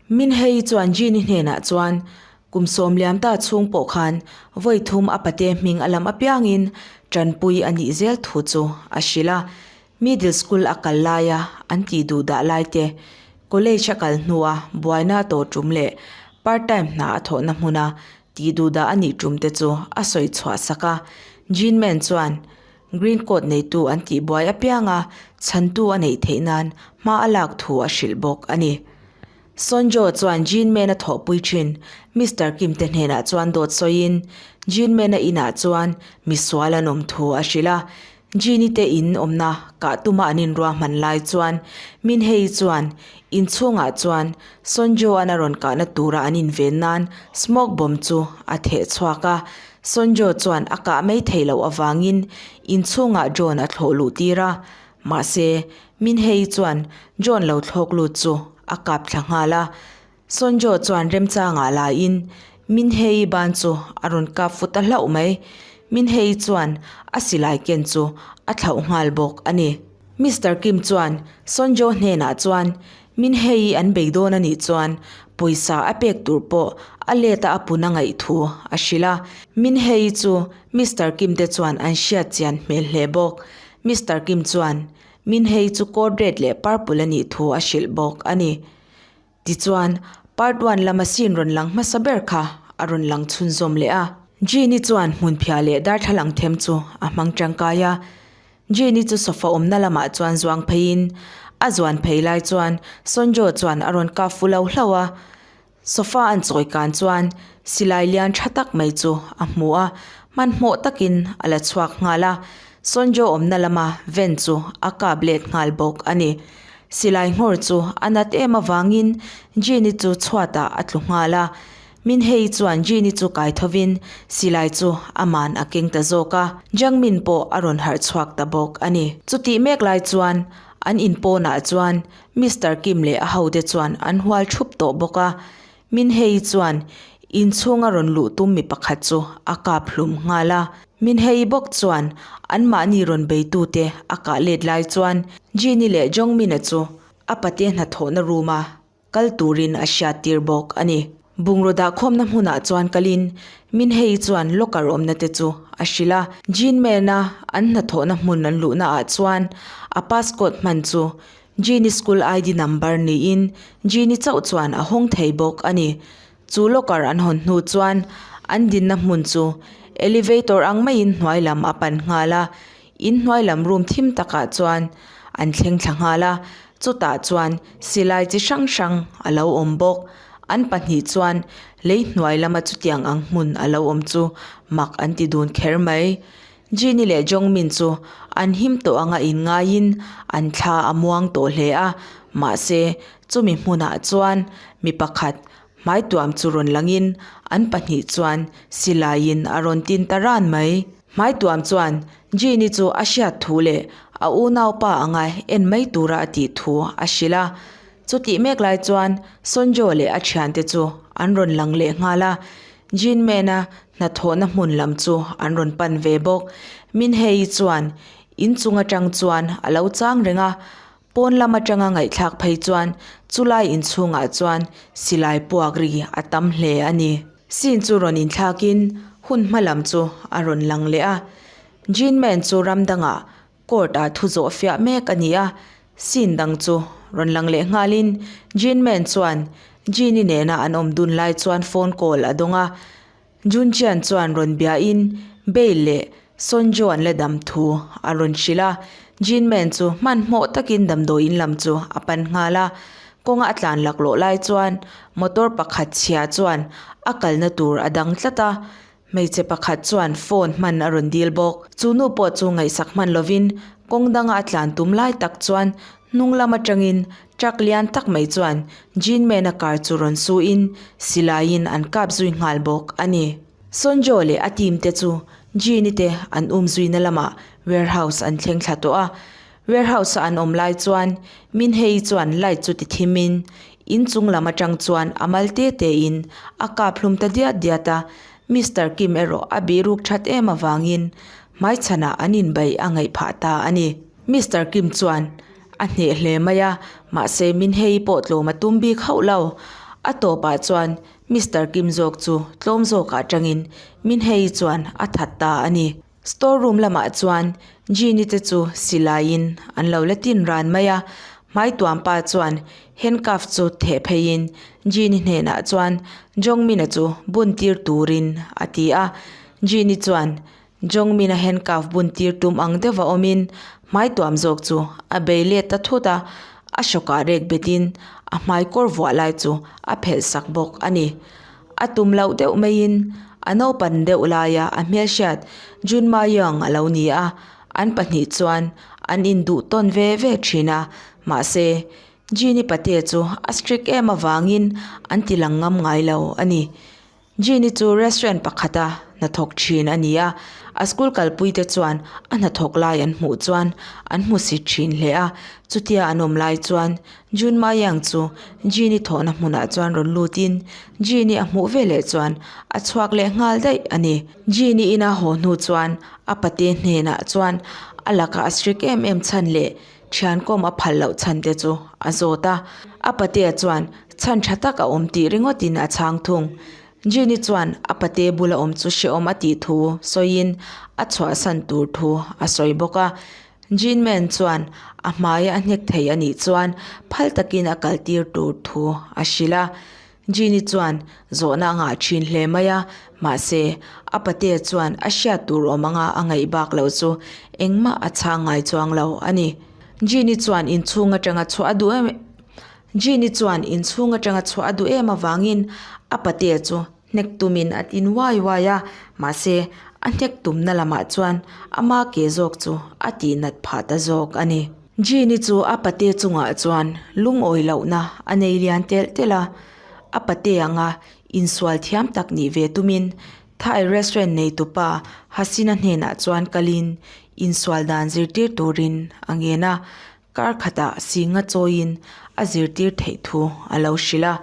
Minhei chuan Jean-i hnenah chuan kum sawm liam ta chhung pawh khan vawi thum a pate hming a lam apiangin tanpui a nih zel thu chu a hrilh a. Middle school a kal laia an tih duh dah lai te, college a kal hnua buaina a tawh tum leh part time hna a thawhna hmuna tih duh dah a nih tum te chu a sawi chhuah sak a. Jean Man chuan Green coat neitu an tih buai apianga chhantu a neih theih nan hma a lak thu a hrilh bawk a ni. Sonjo chuan Jean Man a thawhpui thin Mister Kim te hnenah chuan dawt sawiin Jean Man a inah chuan misual an awm thu a hrilh a. Jean-i te in awmna kah tuma an inruahman lai chuan Minhei chuan inchhungah chuan Sonjo-a'n a rawn kahna tura an inven nan smoke bomb chu a theh chhuak a. Sonjo chuan a kah mai theih loh avangin inchhungah drone a thlawh luh tir a. Mahse, Minhei chuan drone lo thlawk lut chu a kap thla nghal a. Sonjo chuan remchangah laiin Minhei ban chu a rawn kap fu ta hlauh mai. Minhei chuan a silai ken chu a thlauh nghal bawk a ni. Mister Kim chuan Sonjo hnenah chuan Minhei an bei dawn a nih chuan pawisa a pek tur pawh a let a a pun a ngaih thu a hrilh a. Minhei chu Mister Kim te chuan an hriat chian hmel hle bawk. Mister Kim chuan Minhei chu code red leh purple a nih thu a hrilh bawk a ni. Tichuan, Part one lama scene rawn lang hmasa ber kha a rawn lang chhunzawm leh a. Jean-i chuan hmunphiah leh darthlalang them chu a hmang tangkai a. Jean-i chu sofa awmna lamah chuan zuang pheiin, a zuan phei lai chuan Sonjo chuan a rawn kap fu lo hlauh a. Sofa an chawi kan chuan silai lian tha tak mai chu a hmu a, hmanhmawh takin a la chhuak nghal a. Sonjo awmna lama ven chu a kap let nghal bawk a ni. Silai nghawr chu a nat em avangin Jean-i chu chhuatah a tlu nghal a. Minhei chuan Jean-i chu kai thovin silai chu aman a keng ta zawk a. Jangmin pawh a rawn harh chhuak ta bawk a ni. Chutih mek lai chuan an inpawnah chuan Mister Kim leh a hote chuan an hual thup tawh bawk a. Minhei chuan inchhunga rawn luh tum mi pakhat chu a kap hlum nghal a. Minhei bawk chuan anmahni rawn beitute a kah let lai chuan Jin-i leh Jongmin-a chu a pate hnathawhna room-a kal turin a hriattir bawk a ni. Bungraw dahkhawmna hmunah chuan kalin Minhei chuan locker awmna te chu a hrilh a. Jin Man-a an hnathawhna hmun an luhna ah chuan a passcode hman chu Jean-i school ID number niin Jean-i chauh chuan a hawng thei bawk a ni. Chu locker an hawn hnu chuan an dinna hmun chu elevator ang maiin hnuai lam a pan nghal a, in hnuai lam room thim takah chuan an thleng thla nghal a, chutah chuan silai chi hrang hrang a lo awm bawk. An pahnih chuan lei hnuai lama chutiang ang hmun a lo awm chu mak an ti dun kher mai. Jin-i leh Jongmin chu an him tawh anga inngaiin an thla a muang tawh hle a, mahse chumi hmunah chuan mi pakhat hmaituam chu rawn langin an pahnih chuan silaiin a rawn tin ta ran mai. Hmaituam chuan Jin-i chu a hriat thu leh a unaupa anga en mai tura a tih thu a hrilh a, chutih mek lai chuan Sonjo leh a thiante chu an rawn lang leh nghal a, Jin Man-a hnathawhna hmun lam chu an rawn pan ve bawk. Minhei chuan inchung atang chuan a lo chang reng a, pawn lam atanga ngaihthlak phei chuan chulai inchhungah chuan silai puak ri a tam hle a ni. Scene chu rawn inthlakin hun hma lam chu a rawn lang leh a. Jin Man chu ram dangah Court ah thu zawh fiah mek a ni a, scene dang chu rawn lang leh nghalin Jin Man chuan Jin-i nena an awm dun lai chuan phone call a dawng a, Jun Chian chuan rawn biain Bail leh Son Jo an la dam thu a rawn hrilh a, Jin Man chu hmanhmawh takin damdawiin lam chu a pan nghal a, kawnga a tlan laklawh lai chuan motor pakhat chhia chuan a kalna tur a dang tlat a, Hmeichhe pakhat chuan phone hman a rawn dil bawk. Chu nu pawh chu ngaihsak hman lovin kawng danga a tlan tum lai tak chuan hnung lam atangin truck lian tak mai chuan Jean Man-a car chu rawn su in silaiin an kap zui nghal bawk a ni. Sonjo leh a team te chu Jean-i te an um zuina lamah warehouse an thleng thla tawh a. Warehouse a an awm lai chuan Minhei chuan light chu ti thim in inchung lam atang chuan a mal te te in a kap hlum ta diat diat a, Mister Kim erawh a bihruk that em avangin hmaichhanah an inbeih a ngaih phah ta a ni. Mister Kim chuan a hneh hle mai a, mahse Minhei pawh tlawm a tum bik hauh lo. A tawpah chuan Mister Kim zawk chu tlawm zawkah tangin Minhei chuan a that ta a ni. Store room lamah chuan Jean-i te chu silaiin an lo la tin ran mai a, hmaituampa chuan handcuff chu theh pheiin Jean-i hnenah chuan Jongmin-a chu bun tir turin a ti a. Jean-i chuan Jongmin-a handcuff bun tir tum ang deuha awmin hmaituam zawk chu a bei let ta thut a, a hrawkah rek betin a hmaikawr vuah lai chu a phelh sak bawk a ni. A tum loh deuh maiin a naupan deuh laia a hmelhriat Junma Young a lo ni a, an pahnih chuan an induh tawn ve ve thin a, mahse Jeannie pate chu a strict em avangin an ti lang ngam ngai lo a ni. Jeannie chu restaurant pakhata hnathawk thin a ni a, a school kalpuite chuan a hnathawk lai an hmuh chuan an hmusit thin hle a, chutia an awm lai chuan Junma Yang chu Jeannie thawhna hmunah chuan rawn lutin Jeannie a hmuh veleh chuan a chhuak leh nghal daih a ni. Jeannie ina haw hnu chuan a pate hnenah chuan a laka a strict em em chhan leh thiankawm a phal loh chhan te chu a zawt a. A patea chuan chhan tha tak a awm tih ringawtin a chhang thung. Jeannie chuan a pate bula awm chu hrehawm a tih thu sawiin a chhuahsan tur thu a sawi bawk a. Jean Man chuan a hmaia a hnek thei a nih chuan phal takin a kal tir tur thu a hrilh a. Jean-i chuan zawhna a ngah thin hle mai a, mahse a patea chuan a hriat tur awm anga a ngaih bak loh chu engmah a chhang ngai chuang lo a ni. Jean-i chuan inchhung atanga chhuah a duh em Jean-i chuan inchhung atanga chhuah a duh em avangin a patea chu Hnek tumin a tin uai uai a, mahse a hnek tumna lamah chuan ama ke zawk chu a tihnat phah ta zawk a ni. Jean-i chu a pate chungah chuan lungawi lohna a nei lian telh telh a, a pate anga insual thiam tak nih ve tumin Thai restaurant neitupa Hasina hnenah chuan kalin insual dan zirtir turin a ngen a, Kar khatah Singa chawiin a zirtir theih thu a lo hrilh a.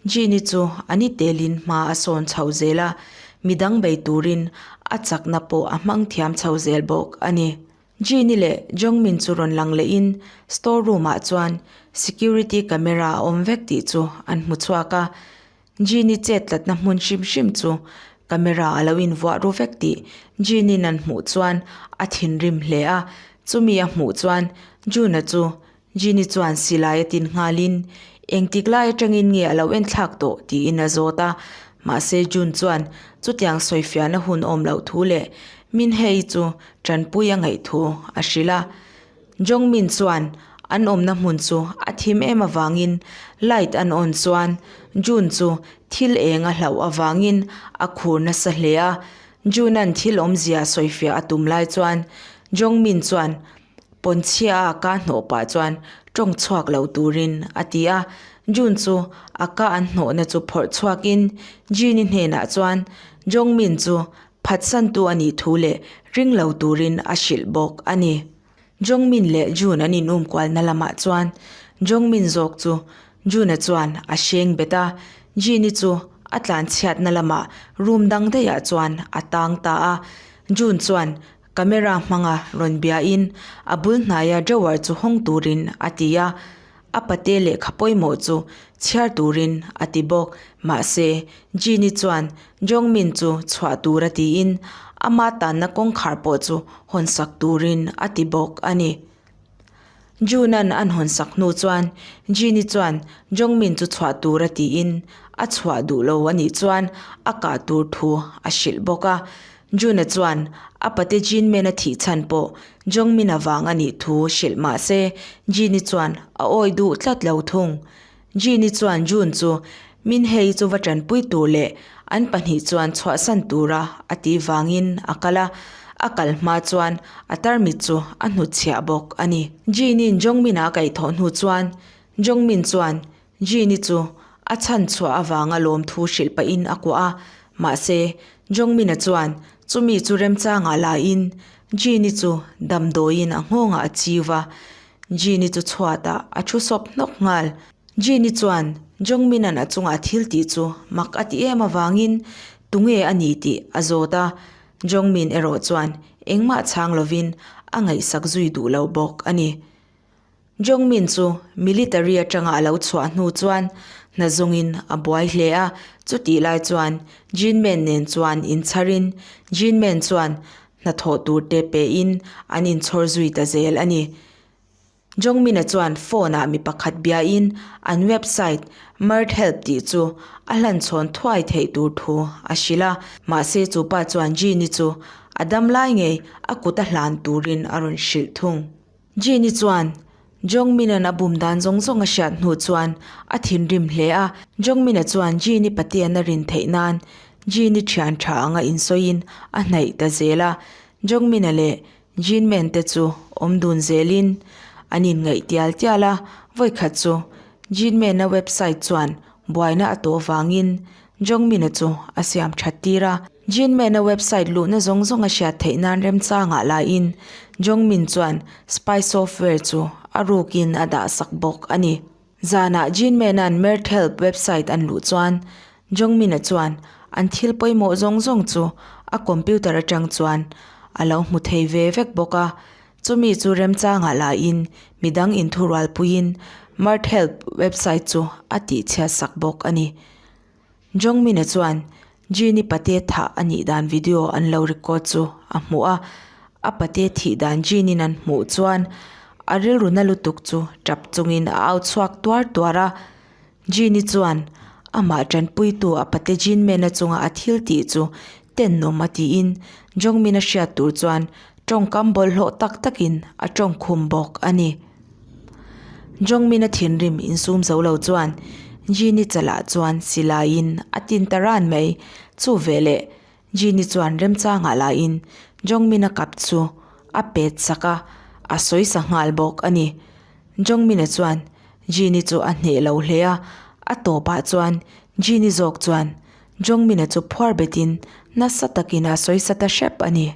Jean-i chu a ni telin hma a sawn chho zel a, midang bei turin a chakna pawh a hmang thiam chho zel bawk a ni. Jean-i leh Jongmin chu rawn lang lehin store room-ah chuan security camera a awm vek tih chu an hmu chhuak a. Jean-i chet tlatna hmun hrim hrim chu camera a lo invuah ru vek tih Jean-in an hmuh chuan a thinrim hle a, chumi a hmuh chuan June-a chu Jean-i chuan silai a tin nghalin engtik lai atangin nge a lo enthlak tawh tiin a zawt a, mahse June chuan chutiang sawifiahna hun awm loh thu leh Minhei chu tanpui a ngaih thu a hrilh a. Jongmin chuan an awmna hmun chu a thim em avangin light an on chuan June chu thil eng a hlauh avangin a khur nasa hle a. June-a'n thil awmzia sawifiah a tum lai chuan Jongmin chuan pawnchhia a ka hnawh pah chuan tawng chhuak lo turin a ti a. June chu a ka an hnawhna chu phawrh chhuakin Jin-i hnenah chuan Jongmin chu Phatsantu a nih thu leh ring lo turin a hrilh bawk a ni. Jongmin leh June an inum kualna lamah chuan Jongmin zawk chu June-a chuan a hreng bet a, Jin-i chu a tlanchhiatna lamah room dang daihah chuan a tang ta a. June chuan camera hmanga rawn biain a bul hnaia drawer chu hawng turin a ti a. A pate lehkha pawimawh chu chhiar turin a ti bawk. Mahse, Jeannie chuan Jongmin chu chhuah tur a tiin ama tanna kawngkhar pawh chu hawnsak turin a ti bawk a ni. June-a'n an hawnsak hnu chuan Jeannie chuan Jongmin chu chhuah tur a tiin a chhuah duh lo a nih chuan a kah tur thu a hrilh bawk a. June-a chuan a pate Jinmen a thih chhan pawh Jongmin-a vang a nih thu hrilh mah se Jin-i chuan a awi duh tlat lo thung. Jin-i chuan June chu Min-hei chu va tanpui tur leh an pahnih chuan chhuahsan tura a tih vangin a kal a, a kal hma chuan a tarmit chu a hnutchhiah bawk a ni. Jin-i'n Jongmin-a a kaihthawh hnu chuan Jongmin chuan Jean-i chu a chhan chhuah avanga lawmthu hrilh pahin a kuah a, mahse Jongmin-a chuan chumi chu remchangah lain Jean-i chu damdawiin a nghawngah a chiu va, Jean-i chu chhuatah a thu sawp hnawk nghal. Jean-i chuan Jongmin-a'n a chungah thil tih chu mak a ti em avangin tunge a ni tih a zawt a, Jongmin erawh chuan engmah chhang lovin a ngaihsak zui duh lo bawk a ni. Jongmin chu military atanga a lo chhuah hnu chuan Hna zawngin a buai hle a, chutih lai chuan Jinmen nen chuan inchharin Jinmen chuan hnathawh tur te pein an inchhawr zui ta zel a ni. Jongmin-a chuan phone-ah mi pakhat biain an website Merthelp tih chu a hlanchhawn thuai theih tur thu a hrilh a, mahse chu pa chuan Jean-i chu a dam lai ngei a kut a hlan turin a rawn hrilh thung. Jean-i chuan Jongmin-a'n a bum dan zawng zawng a hriat hnu chuan a thinrim hle a, Jongmin-a chuan Jean-i Patian a rin theih nan Jean-i thian tha anga insawiin a hnaih ta zel a, Jongmin-a leh Jinmen te chu awm dun zelin an inngaih tial tial a, vawikhat chu Jinmen-a website chuan buaina a tawh vangin Jongmin-a chu a siam that tir a. Jinmen-a website luhna zawng zawng a hriat theih nan remchangah laiin Jongmin chuan spy software chu a rukin a dah sak bawk a ni. Zanah Jinmen-a'n Merthelp website an luh chuan Jongmin-a chuan an thil pawimawh zawng zawng chu a computer atang chuan a lo hmu thei ve vek bawk a. Chumi chu remchangah lahin midang inthurualpuiin Merthelp website chu a tihchhiat sak bawk a ni. Jongmin-a chuan Jin-i pate thah a nih dan video an lo record chu a hmuh a, a pate thih dan Jin-in an hmuh chuan a rilru na lutuk chu tap chungin a au chhuak tuar tuar a. Jin-i chuan amah tanpuitu a pate Jinmen-a chunga a thil tih chu tenawm a tiin Jongmin-a hriat tur chuan tawngkam bawlhhlawh tak takin a tawngkhum bawk a ni. Jongmin-a thinrim insum zo lo chuan Jin-i chalah chuan silaiin a tin ta ran mai. Chu veleh Jin-i chuan remchangah lahin Jongmin-a kap chu a pet sak a, a sawi sa nghal bawk a ni. Jongmin-a chuan Jin-i chu a hneh lo hle a, a tawpah chuan Jin-i zawk chuan Jongmin-a chu phuar betin nasa takin a sawi sa ta hrep a ni.